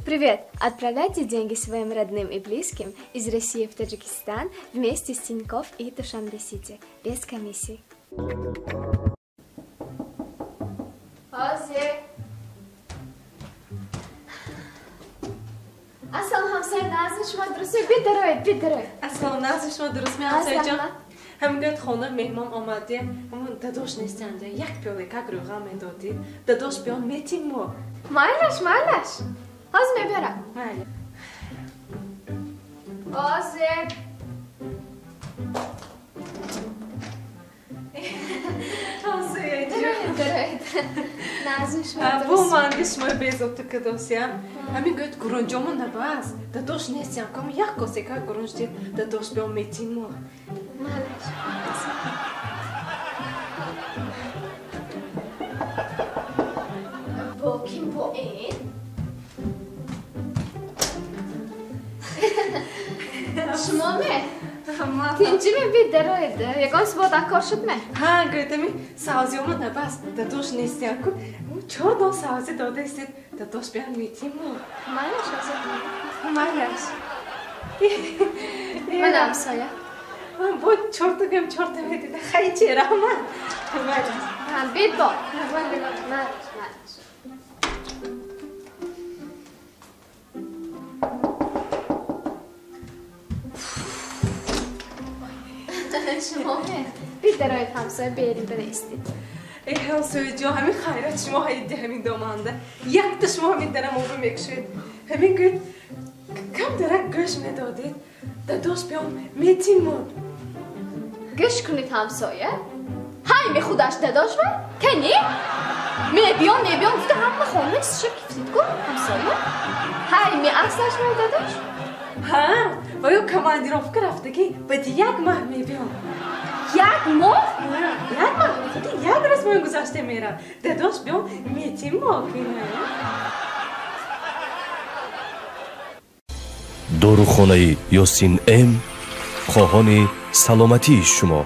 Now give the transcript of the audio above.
Привет! Отправляйте деньги своим родным и близким из России в Таджикистан вместе с Тинькофф и Душанбе-Сити без комиссии. Ҳозир. Ассалом, ҳамсоя, назми шумо дуруст? Бидароед, бидароед. Ассалом, назми шумо дуруст, ҳамсояҷон. Ҳамин хона меҳмон омадем, дадош нестанд, як пиёла как рӯған медодид. Дадош биён метим мо. Майлаш, майлаш. Ҳозир мебарам. Майли. Ҳозир. Бо манги шумои безобта кадосиям. Ҳамин гӯяд гурунҷомо набас. Дадош нестиям. Кам як косе как гурунҷ дид. Дадош биён метим мо. Майлаш. Бо ким бо ин? Шумо ме? Тинҷиме бидароед. Ягон субот акор шуд ме? Ҳа, гӯяд ами савзиёмо набас. Дадош нестиям ку. Чор дон савзи додаистед. Дадош биён метим мо. Майлаш, ҳозир. Майлаш. Ман ҳамсоя. Бо чорта гӯям чорта медида. Хай че, раҳмат. Майлаш. Ҳа, бид бо. Майлаш, майлаш. Шумо ме? Бидароед ҳамсоя, берин бинистед. Эй ҳамсояҷон, ҳамин хайрат шумо ҳайди ҳамин доманда. Якта шумо ҳамин дарам оба мекушед. Ҳамин гӯяд кам дарак гӯш медодед. Дадош биён метим мо. Гӯш кунед ҳамсоя. Ҳай мехудаш дадош ва? Кани? Мебиён, мебиён гуфта ҳама хона чизша кифтид ку ҳамсоя. Ҳай меаслаш ва дадош? Ҳа, ва ё командировка рафтагӣ баъди як маҳ мебиён. Як моҳ? Як маҳ? Худи як рӯз моҳи гузашта мерав. Дадош биён метим мо кина. Дорухонаи Ёсин М хоҳони саломатии шумо.